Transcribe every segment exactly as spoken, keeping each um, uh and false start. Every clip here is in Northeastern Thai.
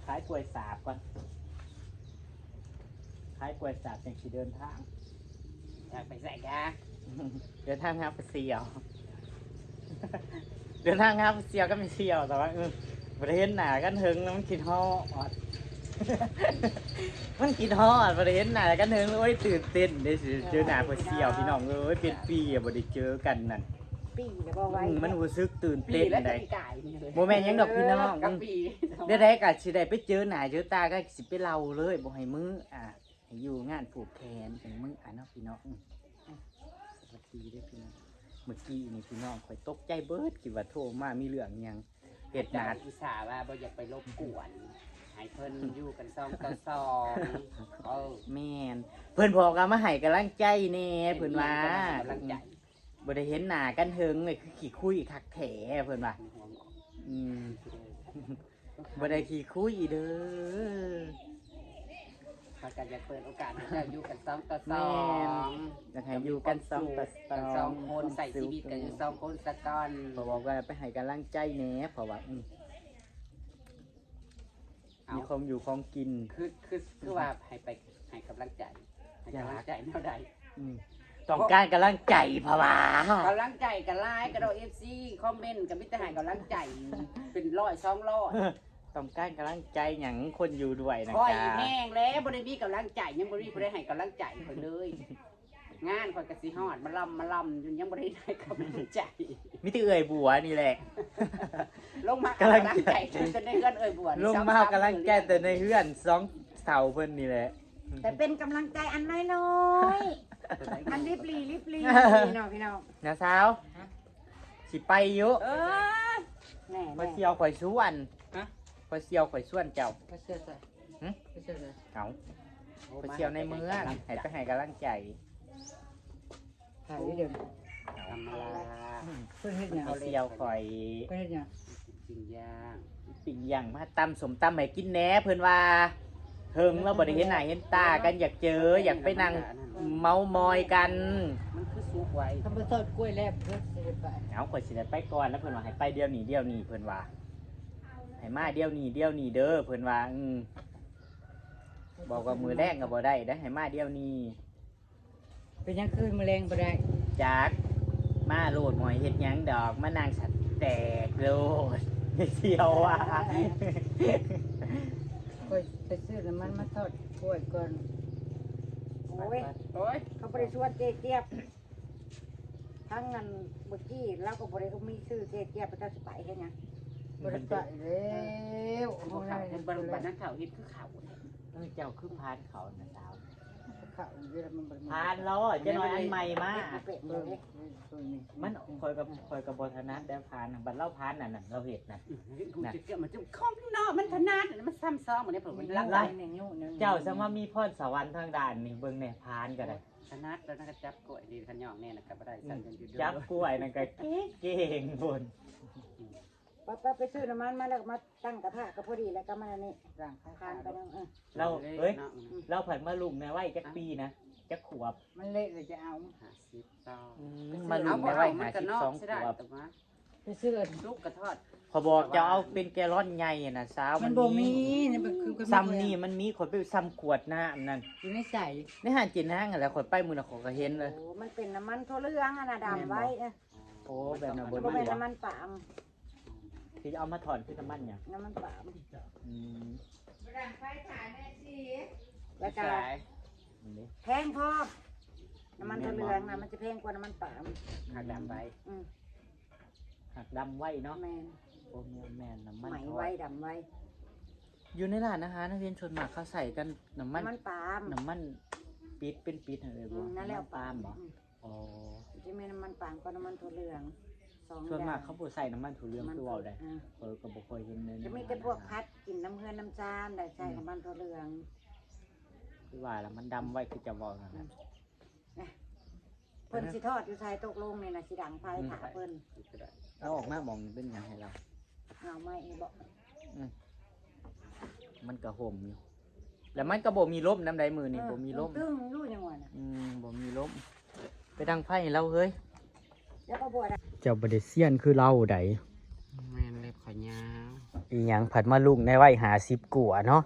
ขายกล้วยสาบก่อน ขายกล้วยสาบจั่งสิเดินทาง อยากไปใส่กะ เดินทางหาปลาซิว เดินทางหาปลาซิวก็มีเสี่ยว แต่ว่าเออบ่ได้เห็นหน้ากันเฮิงแล้วมันคิดฮอด มันคิดฮอด บ่ได้เห็นหน้ากันเฮิง โอ้ย ตื่นเต้นเด้สิเจอหน้าปลาซิว พี่น้องเอ้ย เป็นปีอะบ่ได้เจอกันนั่น ปีแล้วบ่ไหว อืมมันรู้สึกตื่น ปี เต้น แล้ว ได จะปีกายนี่เลย บ่แม่นหยังดอกพี่น้อง กับปี เดี๋ยวได้ก็สิได้ไปเจอหน้าเจอตาก็สิไปเล่าเลย บ่ให้มื้ออ่ะให้อยู่งานผูกแขนเป็นมื้ออ่ะเนาะพี่น้อง อืมสวัสดีเด้อพี่น้อง เมื่อกี้นี่พี่น้องข่อยตกใจเบิด คิดว่าโทรมามีเรื่องหยัง เฮ็ดหน้า อุตส่าห์ว่าบ่อยากไปรบกวน ให้เพิ่นอยู่กันสองต่อสองเออ แม่น เพิ่นบอกว่ามาให้กำลังใจแน่ เพิ่นว่า กำลังใจ บ่ได้เห็นหน้ากันเฮิงเลย คือขี้คุยคักแท้ เพิ่นว่า อืม บ่ได้ขี้คุยเด้อ เขาก็อยากเปิดโอกาสให้เจ้าอยู่กันสองต่อส แม่ อน ง อยากให้อยู่กันสองต่อสอง สองคนใส่ชีวิตกันอยู่สองคนซะก่อน เขาบอกว่าไปให้กำลังใจแหน่ เพราะว่า อืม เอา มีของอยู่ของกิน คือคือคือว่าให้ไปให้กำลังใจ ให้กำลังใจแนวใด อืมต้องการกำลังใจเพราะว่า กำลังใจกันไลน์กระโดดเอฟซีคอมเมนต์ก็มีแต่ให้กำลังใจ เป็นร้อยสองร้อย ต้องการกำลังใจอย่างคนอยู่ด้วยนะ คอย จ๊ะ แห้งแล้วบ่ได้มีกำลังใจยังบ่ได้บ่ได้ให้กำลังใจคนเลย งานคอยกะสิฮอดมาลำมาลำอยู่ยังบ่ได้ได้กำลังใจ มีแต่เอื้อยบัวนี่แหละ ลงมากำลังใจจนได้เงินเอ่ยบัว ลงมาเอากำลังใจแต่ในเฮือนสองเสาเพิ่นนี่แหละ แต่เป็นกำลังใจอันน้อยๆ อันริบหรี่ริบหรี่เนาะพี่น้อง นะสาว สิไปอยู่ เออ แน่ มา แน่ เที่ยวข่อยชวน ฮะ มาเที่ยวข่อยชวนเจ้า ไม่เชื่อใจ หึ ไม่เชื่อใจ เอามาเที่ยวในเมืองให้ไปให้กำลังใจ ถ่ายวิดีโอ ธรรมดา เพื่อนเฮ็ดหยัง มาเที่ยวข่อย เพื่อนเฮ็ดหยัง ปิ้งย่าง ปิ้งย่างมาตำส้มตำให้กินแหน่เพิ่นว่าเฮิงเราบ่ได้เห็นหน้าเห็นตากันอยากเจอ อยากไปนั่งเมามอยกัน มันคือซุกไว้ ทำไปทอดกล้วยแลบเพื่อนสิไป เอาข่อยสิได้ไปก่อนแล้วเพิ่นว่าให้ไปเดี๋ยวนี้เดี๋ยวนี้เพิ่นว่า ให้มาเดี๋ยวนี้เดี๋ยวนี้เด้อเพิ่นว่าอืมบอกว่ามื้อแรกก็บ่ได้ได้ให้มาเดี๋ยวนี้ เป็นหยังคืนมะเร็งบ่ได้ จักมาโลดหมอยเฮ็ดหยังดอกมานั่งสัตว์แตกโลดเที่ยวว่า ค่อยไปซื้อน้ำมันมาทอดกล้วยก่อน โอ้ย โอ้ย เขาบ่ได้ชวนเจ๊เจี๊ยบทั้งนั้นเมื่อกี้เราก็บ่ได้มีชื่อเจ๊เจี๊ยบไปเจ้าสิไปเฮ็ดหยัง บ่ได้ไปแล้ว บ่เขาเห็นบ่รู้ว่านั่นเขาเฮ็ดคือเขาเนี่ย เออเจ้าคือพานเขานะสาว เขาอยู่แล้วมันบ่ได้ พานแล้วอ่ะเจะน้อยอันใหม่มา เฮ็ดบ่เป็น เอ เล อย เด้ เออนี่ มันคอยกับคอยกับบ่ถนัดได้พานน่ะบัดเล่าพานนั่นน่ะเราเฮ็ดน่ะ กูจะเกี่ยวมันจะคล้องเนาะมันถนัดมันซ้ำซ้อมมันเนี่ยผมมันรัก หลาย เมนูหนึ่ง เจ้าสามารถมีพรสวรรค์ทางด้านนี้เบิ่งแหน่พานก็ได้ ถนัดแล้วนั่นก็จับกล้วยดีขันยองเนี่ยนะก็บ่ได้สั่นกันอยู่เด้อ จับกล้วยนั่นก็เก่งๆบน ไปไปไปซื้อน้ำมันมาแล้วก็มาตั้งกระทะก็พอดีแล้วก็มาอันนี้ ร่างคล้าย ทานไปนั่งเออ เราเฮ้ย เนาะ เราผัดมาลุงนะว่าอีกจักปีนะจักขวบ มันเละเลยจะเอา ห้าสิบต่อ อืมมาลุงนะว่าห้าสิบสองขวบ แต่ว่า ไปซื้อ ลูกกระทอด ขอบอกจะเอาเป็นแกลลอนใหญ่อะนะสาว มันบ่มีนี่มันคือ ซ้ำนี่มันมีขวดไปซ้ำขวดน้ำนั่น อยู่ในใส ในห้างกินห้างอะไรขวดไปมือนะขอยก็เห็นเลย โอ้มันเป็นน้ำมันถั่วเหลืองอะนะดำไว้เออ โอ้แบบนั้นบ มัน นบ่แม่นน้ำมันปาล์ม ที่เอามาถอนคือน้ำมันเนี่ย น้ำมันปาล์ม อืม แล้วก็ สาย นี่ แพงพอน้ำมันถั่วเหลืองนะมันจะแพงกว่าน้ำมันปาล์ม หักดำไป อืม หักดำไว้เนาะ แม่น โอ้แม่นแม่นน้ำมัน ไหม ทอด ไว้ดำไว้ อยู่ในร้านอาหารนักเรียนส่วนมากเขาใส่กันน้ำมัน น้ำมันปาล์ม น้ำมันปิดเป็นปิดอะไร อื บ่ มนั่นแหละ น้ำมันปาล์มบ่ อืม อ๋อ จะมีน้ำมันปาล์มก็น้ำมันถั่วเหลืองสอง ส่วนมาก อย่ง เขาบ่ใส่น้ำมันถั่วเหลือง มัน ตัวเว้าได้ อ่า เออก็บ่ค่อยเห็นเลย จะมีแต่พวกพัดกินน้ำเฮือนน้ำจานได้ใส่น้ำมันถั่วเหลือง คือว่าแล้วมันดำไว้คือจะเว้านั่นแหละ เพิ่นสิทอดอยู่ใส่ตกลงนี่นะสิดังไฟถาเพิ่น เอาออกมาหม่องเป็นหยังให้เรา เอาไม้นี่บอก มันก็ห่มอยู่ แล้วมันก็บ่มีลมนำใดมือนี่บ่มีลม ตึงอยู่ยังวะนะ อืมบ่มีลม ไปดังไฟให้เราเฮ้ย แล้วก็บวช เจ้าบ่ได้เซียนคือเราใด แม่นเล็บขอยาว อีหยังผัดมาลุงในวัยห้าสิบกว่าเนาะ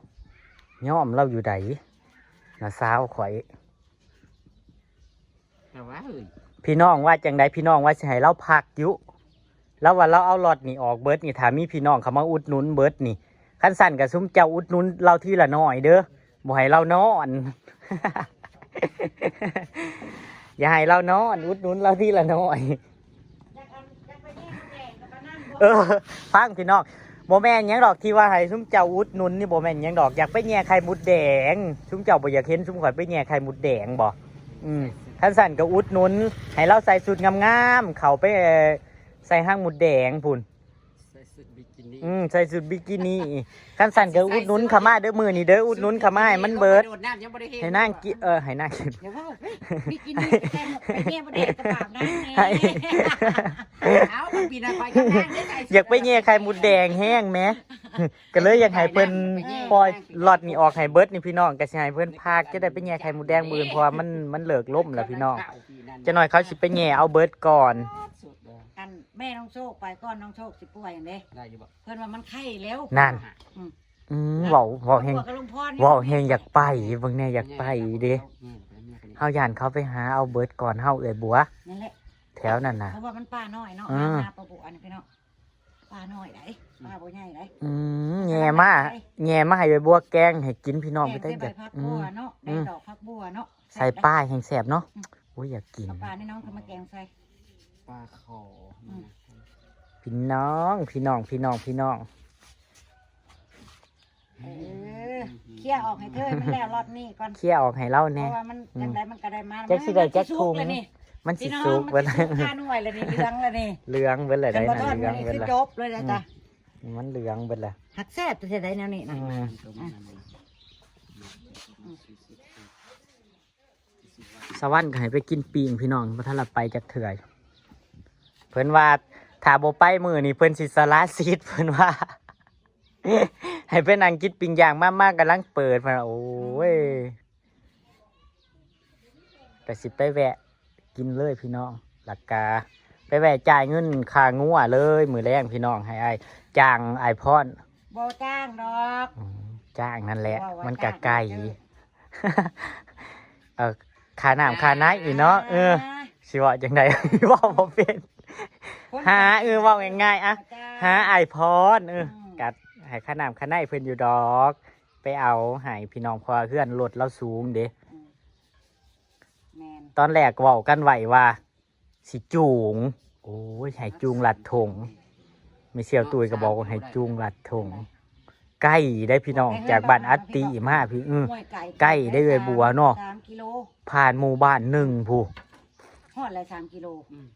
ยอมเล่าอยู่ใดนะสาวข่อย แต่ว่าเอ้ย พี่น้องว่าจังใด พี่น้องว่าสิให้เราพักอยู่ แล้วว่าเราเอารถนี่ออกเบิดนี่ ถ้ามีพี่น้องเขามาอุดหนุนเบิดนี่ คันสั่นกับซุมเจ้าอุดหนุนเราทีละน้อยเด้อ บ่ให้เรานอน อย่าให้เรานอน อุดหนุนเราทีละน้อย เออ ฟังพี่น้อง บ่แม่นหยังดอกที่ว่าให้ซุมเจ้าอุดหนุนนี่ บ่แม่นหยังดอก อยากไปแย่ไข่มดแดง ซุมเจ้าบ่อยากเห็นซุมข่อยไปแย่ไข่มดแดงบ่ อืม คันสั่นก็อุดหนุน ให้เราใส่ชุดงามๆ เข้าไป เอ่อ ใส่ห้างมดแดงพุ้น ใส่ชุดบิกินี่ อืม ใส่ชุดบิกินี่ คันสั่นก็อุดหนุนเขามาเด้อ มื้อนี้เด้อ อุดหนุนเขามาให้มันเบิด โดดน้ำยังบ่ได้เห็น ให้นางกิน เออ ให้นางกิน เดี๋ยวว่าบิกินี่แกงไปแย่บ่ได้กระปากนะ ให้ เอาปีหน้าไปก็ได้ อยากไปแย่ไข่มดแดงแห้งแหม ก็เลยอยากให้เพิ่นปล่อยล็อตนี้ออกให้เบิดนี่พี่น้อง ก็สิให้เพิ่นพัก จะได้ไปแย่ไข่มดแดงมื้ออื่น เพราะว่ามัน มันเลิกล่มแล้วพี่น้อง จะหน่อยเขาสิไปแย่เอาเบิดก่อน อันแม่น้องโชคไปก่อน น้องโชคสิป่วยอันเด้ ได้อยู่บ่ เพิ่นว่ามันไข้แล้ว นั่น อืม อืม เว้า เว้าแฮง เว้าแฮงอยากไป เบิ่งแน่อยากไปเด้ อืม เฮาย่านเขาไปหาเอาเบิดก่อนเฮา เอื้อยบัว นั่นแหละ แถวนั้นน่ะ เพราะว่ามันป่าน้อยเนาะ อ่า หาปลาบัวนี่พี่น้อง ป่าน้อยได๋ ป่าบ่ใหญ่ได๋ อืม แย่มา แย่มาให้เอื้อยบัวแกงให้กินพี่น้อง แกง ไปได้ ใส่ใบ อยาก ผักบัวเนาะ อืม ใบดอกผักบัวเนาะ ใส่ปลาแฮงแซ่บเนาะ อืม โอ้ย อยากกิน เอาปลานี่น้องก็มาแกงใส่ ปลาขอ อืม พี่น้อง พี่น้อง พี่น้อง พี่น้อง เออ เคลียร์ออกให้เธอให้มันแล้วรอบนี้ก่อน เคลียร์ออกให้เราแน่ เพราะว่ามัน อืม จังใดมันก็ได้มา จักสิได้จักถุง มันสิสุกแล้วนี่ มันสิ พี่น้อง สุก มันสิสุก เบิด คาหน่วยแล้วนี่ เหลืองแล้วนี่ เหลืองเบิดเลย คันบ่ทอด ได้นะ มื้อนี้ เหลืองเบิด คือ เลย จบเลยนะจ๊ะ อืม มันเหลืองเบิดเลย หักแซ่บแต่เสียดายแนวนี้นะ อืม อ่ะ สวรรค์ก็ให้ไปกินปิ้งพี่น้อง บ่ทันละไปจักเทื่อ เพิ่นว่าถ้าบ่ไปมื้อนี้เพิ่นสิสละสิทธิ์ เพิ่นว่า ให้ไปนั่งกินปิ้งย่าง มาม่ากำลังเปิด เพิ่นว่า โอ้ย ก็สิไปแวะกินเลยพี่น้อง แล้วก็ไปแวะจ่ายเงินค่างัวเลย มื้อแลงพี่น้อง ให้อ้ายจ้างอ้ายพร บ่จ้างดอก อืม จ้างนั่นแหละ เว้าว่า มันก็ไกล จ้างเด้อ เออ ค่าน้ำค่าในอีกเนาะ เออ สิเว้าจังใด เว้าบ่เป็น คน หา เออ เว้าง่ายๆ อะ จ้าง หาอ้ายพร เออ อืม กัดให้ค่าน้ำค่าในเพิ่นอยู่ดอก ไปเอาให้พี่น้อง เพราะว่าเฮือนรถเราสูงเด้ อืม แม่น ตอนแรกเว้ากันไว้ว่า สิจูง โอ้ย ให้จูงลัดถง แม่เสี่ยวตุ้ยก็บอกว่าให้จูงลัดถง ไกลได้พี่น้อง จากบ้านอัตติมาพี่ อื้อ ห้วยไก่ ไกลได้เอื้อยบัวเนาะ สามกิโล ผ่านหมู่บ้านหนึ่งพุ้น ฮอดแล้ว สามกิโล อืม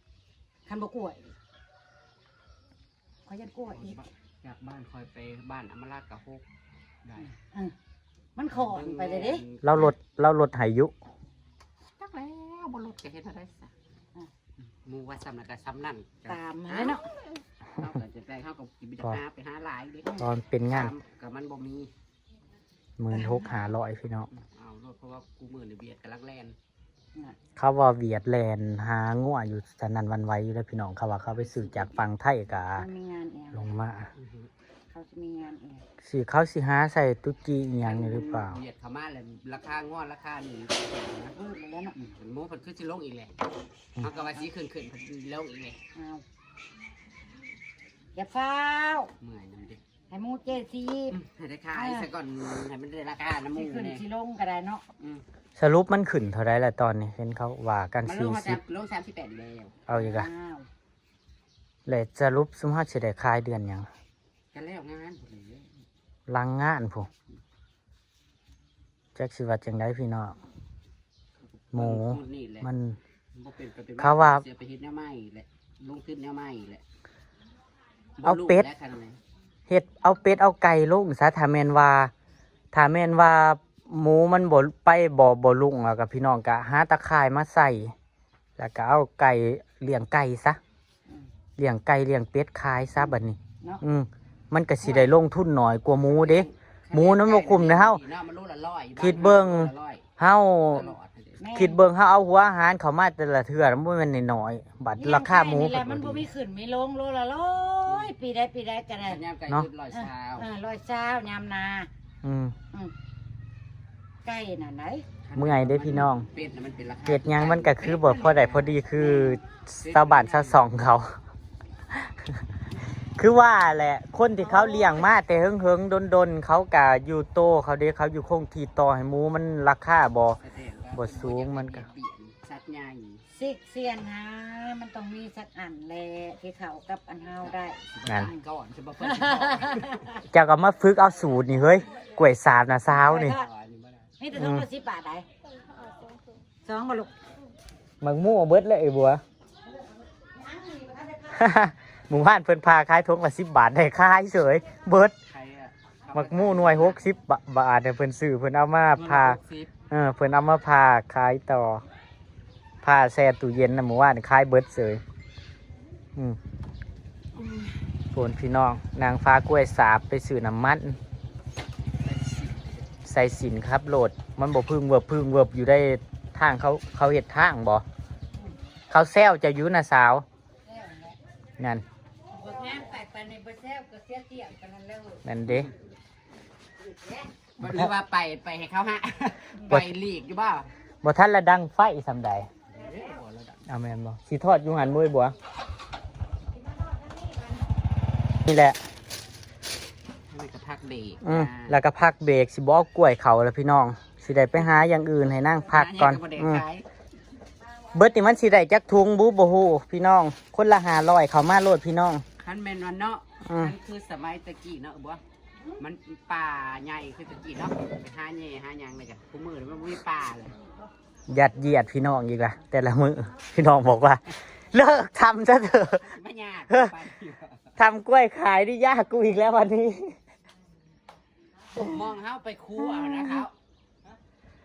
คันบ่กล้วย ข้อยย่านกล้วยอีก จากบ้านข้อยไปบ้านอำมาลากะหกได้ เออ มันขอนไปเลยเด้ ลาวลด ลาวลดให้อยู่ จักแล้ว บ่ลดก็เฮ็ดเท่าใดซะ อ่ะ หมู่ว่าส่ำนั้นก็ส่ำนั้น ตามมาเลยเนาะ เฮาก็จะได้ เฮาก็สิไปหา ไปหาหลายเด้ ตอนเป็นงาน ตามก็มันบ่มี หมื่นหกห้าร้อยพี่น้อง เอาโลด เพราะว่ากูมื้อนี่เวียดกำลังแล่น เขาว่าเวียดแล่นหางัวอยู่สนั่นหวั่นไหวอยู่แล้วพี่น้อง เขาว่าเขาไปซื้อจากฝั่งไทยกะ มันมีงานเอง ลงมา อือฮึ เขาสิมีงานเอง สิเขาสิหาใส่ตุจีอีหยังนี่หรือเปล่า เวียดเข้ามาแล้วราคางัวราคานี่ เออ แล้วเนาะ อืม หมูเพิ่นคือสิลงอีกแหละ อืม เขาก็ว่าสิขึ้นขึ้นเพิ่นลงอีกแหละ อ้าว อย่าฟ้าว เมื่อยนำเด้ ให้หมู่เจซี อืม ให้ได้ขาย เออ ซะก่อน ให้มันได้ราคานำหมู่ สิขึ้น แน่ สิลงก็ได้เนาะ อืม สรุปมันขึ้นเท่าใดล่ะตอนนี้ เห็นเขาว่ากัน มันลงมา สี่สิบ สาม ลงสามสิบแปดอีกแล้ว เอาอีกอะ อ้าว และสรุปซุมเฮาสิได้ขายเดือนหยัง ก็แล้วงานพุ้นแหละ หลังงานพุ้น จักสิว่าจังใดพี่น้อง หมู นี่แหละ มัน บ่เป็นไปเป็น เขาว่า เสียไปเฮ็ดแนวใหม่แหละ ลงทุนแนวใหม่แหละ เอาเป็ด บ่รู้แล้วขนาดไหน เฮ็ดเอาเป็ดเอาไก่ลงซะ ถ้าแม่นว่า ถ้าแม่นว่าหมูมันบ่ไป บ่ บ่รุ่ง แล้วก็พี่น้องก็หาตะข่ายมาใส่ แล้วก็เอาไก่ เลี้ยงไก่ซะ อืม เลี้ยงไก่เลี้ยงเป็ดขายซะบัดนี้ เนาะ อืม มันก็สิได้ลงทุนน้อยกว่าหมูเด้ หมูนั้นบ่คุ้มนะเฮา เนาะ มันโลละร้อย คิดเบิ่ง โลละร้อย เฮา ตลอด แม่น คิดเบิ่ง เฮาเอาหัวอาหารเข้ามาแต่ละเทื่อ มันบ่แม่นน้อยๆ บัดราคาหมู นี่แหละ มันบ่มีขึ้นมีลง โลละร้อย โอ้ย ปีใดปีใดก็ได้ ยามไก่ เนาะ ยุดร้อยซาว เออร้อยซาว ยามนา อืม อืมไก่น่ะไหน เมื่อยเด้พี่น้อง เป็ดน่ะมันเป็นราคา เฮ็ดหยังมันก็คือบ่พอได้พอดีคือชาวบ้านชาวซองเขา คือว่าแหละ คนที่เขาเลี้ยงมาแต่เฮิงๆดนๆเขาก็อยู่โตเขาเด้ เขาอยู่คงที่ ต่อให้หมูมันราคาบ่ แสดงว่า บ่สูงมันก็ เปลี่ยนสัตว์ใหญ่ ซิกเซียนฮะมันต้องมีสักอันแหละที่เข้ากับอันเฮาได้ นั่น ก่อนจะมาเพิ่ม เจ้าก็มาฝึกเอาสูตรนี่เฮ้ย กล้วยสาบนะซาวนี่ อันนี้บ่ได้ มีแต่ถุงละสิบบาทได้สองบ่ลูก หมากหมู่เบิดเลยไอ้บัว หมู่บ้านเพิ่นพาขายถุงละสิบบาท ได้ขายเฉยเบิด ใครอะ หมากหมู่หน่วยหกสิบบาทเนี่ย เพิ่นซื้อ เพิ่นเอามาพา สิบ เออ เพิ่นเอามาพาขายต่อ พาแช่ตู้เย็นนะหมู่บ้านขายเบิดเฉยอืมโพนพี่น้อง นางฟ้ากล้วยสาบไปซื้อน้ำมัน ใส่สินครับโหลด มันบ่พึ่งเวิบพึ่งเวิบอยู่ได้ ทางเขาเขาเฮ็ดทางบ่ เขาแซวเจ้าอยู่นะสาว นั่น บทงานไปไปในบ่แซวก็เสียเที่ยงกันนั่นแล้ว นั่นเด้ หรือว่าไปไปให้เขาฮะ ไปหลีกอยู่บ่ บ่ทันละดังไฟสำใด เอาแม่นบ่สิทอดอยู่หันบ่บัว นี่แหละ มันก็พักเบรก อืมแล้วก็พักเบรก สิบ่เอากล้วยเขาแล้วพี่น้อง สิได้ไปหาอย่างอื่นให้นางพักก่อน หาหยังบ่ได้ อืม ขาย เบิดนี่มันสิได้จักถุงบุบ่ฮู้พี่น้อง คนละห้าร้อย เข้ามาโลดพี่น้อง คันแม่นวันเนาะ อืม มันคือสมัยตะกี้เนาะบัว มันป่าใหญ่คือตะกี้เนาะ ไปหาแหน่หาหยังเลยจ้ะ คู่มื้อนี่มันบ่มีป่าเลย ยัดเยียดพี่น้องอีกละแต่ละมื้อ พี่น้องบอกว่า เลิกทำซะเถอะ ไม่ยากไป ทำกล้วยขายนี่ยากกูอีกแล้ววันนี้ มองเฮาไปคู่เอานะครับ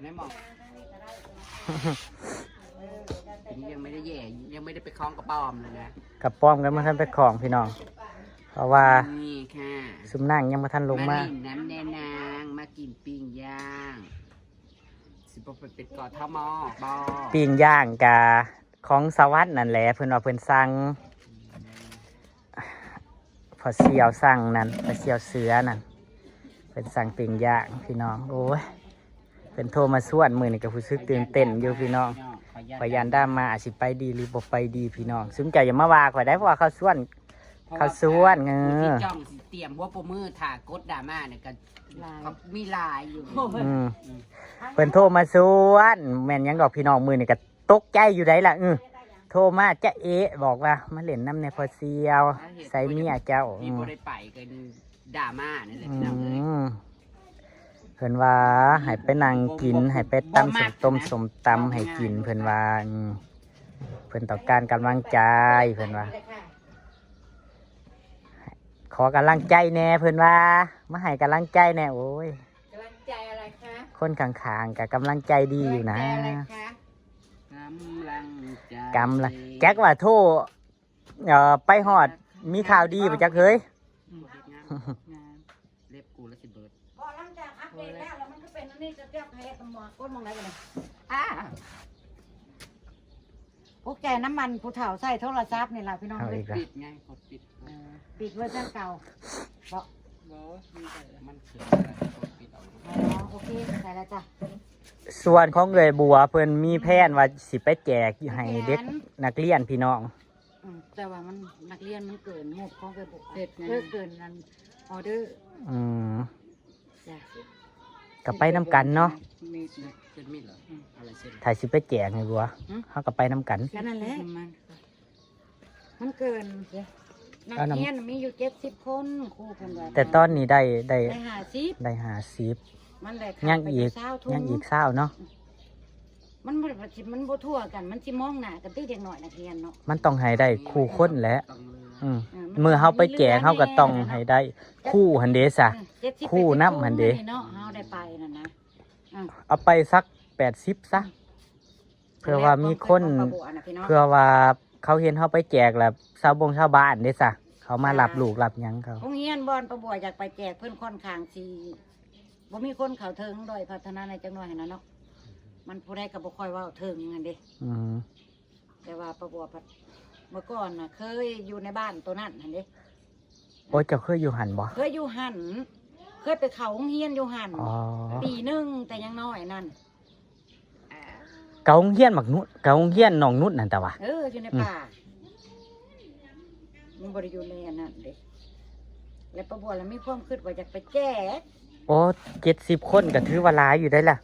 ในมอง ยังไม่ได้แหย่ยังไม่ได้ไปคล้องกระป๋อมเลยนะ กระป๋อมกันมาทันไปของพี่น้อง เพราะว่า นี่ค่ะ ซุมนางยังมาทันลงมา เล่นน้ำแน่นางมากินปิ้งย่างสิบไปเป็นกอทมบอ ปิ้งย่างกะของสวัสดิ์นั่นแหละ เพิ่นว่าเพิ่นสั่งพอเสี่ยวสั่งนั่นพอเสี่ยวเสือนั่นเพิ่นสั่งปิ้งย่างพี่น้อง โอ้ยเพิ่นโทรมาชวนมื้อนี้ก็รู้สึกตื่นเต้นอยู่พี่น้อง พยานดราม่าอาจสิไปดีหรือบ่ไปดีพี่น้อง ซุมเจ้าอย่ามาว่าข่อยได้ เพราะว่าเขาชวน เขาชวนเออ ที่จ้องสิเตรียมหัวปรบมือถ่ากดดราม่าเนี่ยกัน หลาย เขามีหลายอยู่ อืมเพิ่นโทรมาชวน แม่นหยังดอกพี่น้อง มื้อนี้ก็ตกใจอยู่ได้ล่ะเออโทรมาจะเอะบอกว่ามาเล่นน้ำในพอเสี่ยว ใส่เมียเจ้า ที่ อืม บ่ได้ไปกันดราม่านี่แหละ อื พี่น้องเอ้ย มเพิ่นว่าให้ไปนั่งกิน ให้ไปตำส้มต้มส้มตำให้กิน เพิ่นว่าอืมเพิ่นต้องการกำลังใจ เพิ่นว่า ขอกำลังใจแหน่ เพิ่นว่า มาให้กำลังใจแหน่ โอ้ย กำลังใจอะไรคะ คนข้างๆก็กำลังใจดีอยู่นะ กำลังใจอะไรคะ กำลังใจ กำลังจักว่าโทรเอ่อไปฮอด มีข่าวดีบ่จักเฮ้ย อืมเฮ็ดงาน งาน เล็บกูแล้วสิเบิด พอหลังจากอัปเดตแล้วแล้วมันก็เป็นอันนี้จะเรียกเฮ็ดหมอก้นมองไหนกันเลย อ่า พวกแกน้ำมันผู้เฒ่าใส่โทรศัพท์นี่แหละพี่น้อง เอา เล อี ย กแล้ว ปิดไงกดปิด เออปิดเวอร์ชันเก่าบอก บอสมันเกิดอะไรกดปิดออก อ๋อโอเคใส่แล้วจ้ะ ส่วนของเอื้อยบัวเพิ่นมีแผนว่าสิไปแจกให้เด็กนักเรียนพี่น้อง อืมแต่ว่ามันนักเรียนมันเกินงบของเกิน เสร็จนะ เลิกเกินนั้นออเดอร์ อืม จ้ะ ก็ไปนำกันเนาะ มีดนะเป็นมีดเหรออะไรเส้น ถ้าสิไปแจกให้บัว หืม เฮาก็ไปนำกัน แค่นั้นแหละ มัน มันเกิน นัก เอานำ เรียนมีอยู่เจ็ดสิบคนครูเพิ่นว่า แต่ตอนนี้ได้ได้ ได้ห้าสิบ ได้ห้าสิบ มันได้ ยังอีก เศร้าทุ่ ยังอีกเศร้าเนาะ มันบ่ได้มันบ่ทั่วกันมันสิมองหน้ากันติเด็กน้อยนักเรียนเนาะ มันต้องให้ได้คู่คนแหละ ต้องเลย อืม เออมัน เมื่อเฮาไปแจก มันมี เฮาก็ต้องให้ได้คู่หันเด้ซะ เจ็ดสิบ คู่นำหั่นเด้ เนาะเฮาได้ไปนั่นนะ เอาไปสักแปดสิบซะ เพื่อว่ามีคน ของป้าบัวนะพี่น้อง เพื่อว่าเขาเห็นเฮาไปแจกแล้วชาวบงชาวบ้านเด้ซะ เขามารับลูกรับหยังเขา โรงเรียนบอนป้าบัวอยากไปแจกเพิ่นค่อนข้างสิบ่มีคนเข้าถึงโดยพัฒนาในจังหน่อยนะเนาะมันผู้ใดก็บ่ค่อยเว้าถึงนั่นเด้ อืม แต่ว่าป้าบัวพัดเมื่อก่อนน่ะเคยอยู่ในบ้านตัวนั้นหั่นเด้ โอ้ย เจ้าเคยอยู่หั่นบ่ เคยอยู่หั่น เคยไปเข้าโรงเรียนอยู่หั่น อ๋อ ปีหนึ่งแต่ยังน้อยนั่น กับโรงเรียนหมากนุชกับโรงเรียนหนองนุชนั่นแต่ว่า เอออยู่ในป่า มันบ่ได้อยู่ในอันนั้นเด้ แล้วป้าบัวแล้วมีความคิดว่าอยากไปแจก โอ้ เจ็ดสิบคนก็ถือว่าหลายอยู่ได้ล่ะ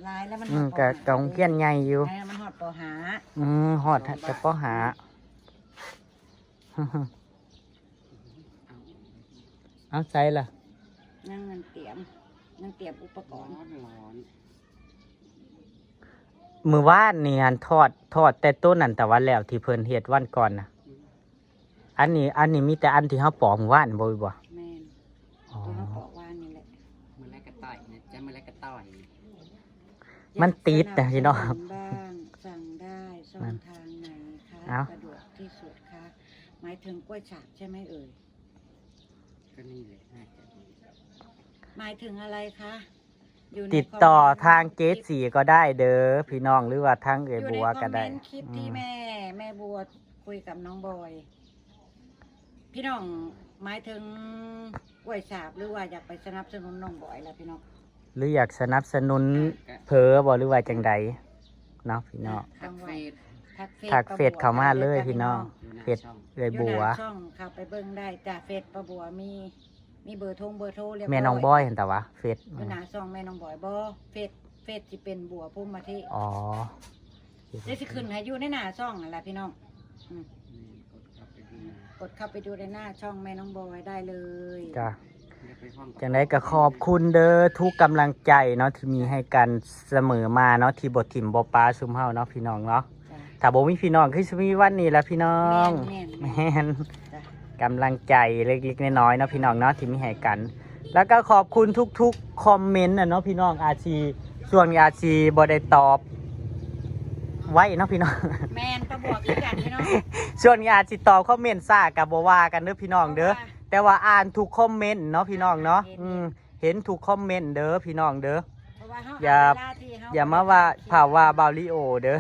หลายแล้วมัน อืม ฮอด กับกับโรงเรียนใหญ่อยู่ เออมันฮอดป.ห้า อืมฮอดแต่ป.ห้า เอาใจล่ะ นั่งนั่งเตรียมนั่งเตรียมอุปกรณ์ มื้อวานนี่หั่นทอดทอดแต่ต้นนั่นแต่ว่าแล้วที่เพิ่นเฮ็ดวันก่อนนะอันนี้อันนี้มีแต่อันที่เฮาปอกมื้อวานบ่บ่ แม่น อ๋อ ตัวเฮาปอกวานนี่แหละ มือแรกก็ต่อยนะจะมือแรกก็ต่อย มันติดนะพี่น้อง อยากสบสบ้างสั่งได้ช่องทางไหนคะ เอ้า สะดวกที่สุดคะหมายถึงกล้วยฉาบใช่ไหมเอ่ย ก็นี่เลยน่าจะ หมายถึงอะไรคะอยู่ใน ติดต่อ คมเมนต์ ทางเจสีก็ได้เด้อพี่น้องหรือว่าทางเอยบัวก็ได้ อยู่ในคอมเมนต์คลิปที่ อืม แม่แม่บัวคุยกับน้องบอย พี่น้องหมายถึงกล้วยฉาบหรือว่าอยากไปสนับสนุนน้องบอยล่ะพี่น้อง หรืออยากสนับสนุนเผลอบ่หรือว่าจังใดเนาะพี่น้อง ทักเฟซ ทักเฟซเข้ามาเลยพี่น้อง อยู่หน้า เฟซ ช่อง เอยบัว อยู่หน้าช่องเข้าไปเบิ่งได้จ้าเฟซป้าบัวมี มีเบอร์โทรเบอร์โทรเรียบร้อย แม่น้องบอยหั่นแต่ว่าเฟซ อยู่หน้าช่องแม่น้องบอยบ่เฟซเฟซที่เป็นบัวพุ่มมาที่ อ๋อ เดี๋ยวสิขึ้นให้อยู่ในหน้าช่องนั่นแหละพี่น้องอืม กดเข้าไปดู กดเข้าไปดูในหน้าช่องแม่น้องบอยได้เลย จ้ะ อย่าไปห้อง จังไดก็ขอบคุณเด้อทุกกำลังใจเนาะที่มีให้กันเสมอมาเนาะที่บ่ถิ่มบ่ปาซุมเฮาเนาะพี่น้องเนาะ จ้ะ ถ้าบ่มีพี่น้องคือสิมีวันนี้ละพี่น้อง แม่นแม่นแม่น แม่น จ้ะ กำลังใจเล็กๆน้อยๆเนาะพี่น้องเนาะที่มีให้กัน แล้วก็ขอบคุณทุกๆคอมเมนต์นะเนาะพี่น้องอาจสิช่วงนี้อาจสิบ่ได้ตอบไว้เนาะพี่น้อง แม่นป้าบัวคือกันพี่น้อง ช่วงนี้อาจสิตอบคอมเมนต์ช้าก็บ่ว่ากันเด้อพี่น้องเด้อ เพราะว่า แต่ว่าอ่านทุกคอมเมนต์เนาะพี่น้องเนาะ เห็น อืมเห็นทุกคอมเมนต์เด้อพี่น้องเด้อ เพราะว่าเฮา อย่า เวลที่เฮ อย่ามาว่าผ่าว่าบาวลิโอเด้อ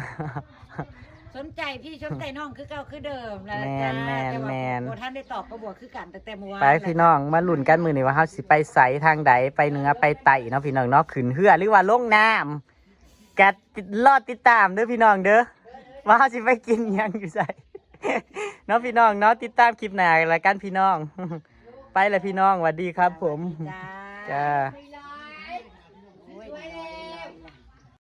สนใจพี่สนใจน้องคือเก่าคือเดิมแล้ว แม่น จ้า แม่น แต่ว่า แม่น บ่ทันได้ตอบป้าบัวคือกันตั้งแต่เมื่อวาน ไปพี่น้องมาลุ้นกันมื้อนี้ว่าเฮาสิไปไสทางใดไปเหนือไปใต้เนาะพี่น้องเนาะขึ้นเฮือหรือว่าลงน้ำก็รอติดตามเด้อพี่น้องเด้อว่าเฮาสิไปกินหยังอยู่ไสเนาะพี่น้องเนาะติดตามคลิปหน้าแล้วกันพี่น้อง ไปละพี่น้องสวัสดีครับผม จ้า จ้า